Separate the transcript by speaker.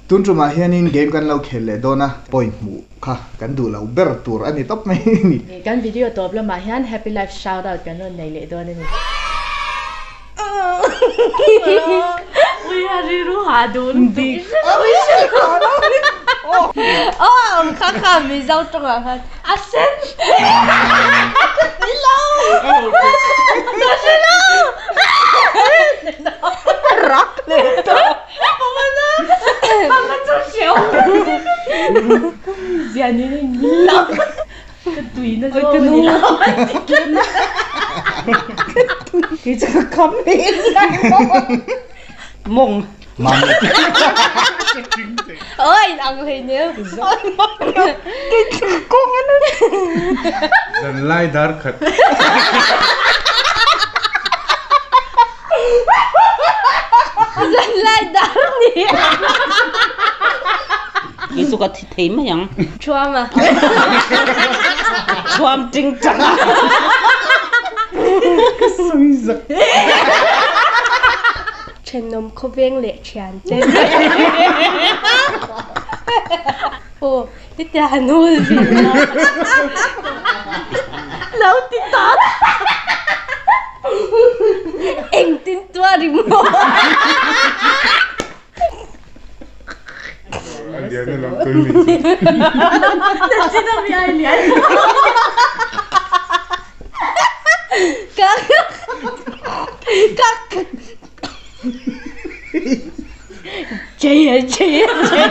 Speaker 1: Tun tumah hianin game kan lo khel leh dawn a, point hmuh kha kan duh lo ber tur a ni tawp mai a ni.
Speaker 2: Kan video tawp lamah hian Happy Life shout out kan rawn nei leh dawn a ni.
Speaker 3: Mawng.
Speaker 4: Zanlai dar khat.
Speaker 5: Zanlai dar ni.
Speaker 3: Kei chu ka thi thei mai ang.
Speaker 5: Thuam a.
Speaker 3: Thuam ting chang a.
Speaker 4: Ka sawi zak.
Speaker 5: Thenawm khawveng leh thian te. Aw, titia han hul ve la. Lo ti ta. Engtin tuar i maw?
Speaker 4: A lian a lam tawi mai chu.
Speaker 2: Nachin a mi ai lian.
Speaker 5: Ka ka Jaya Jaya Jaya.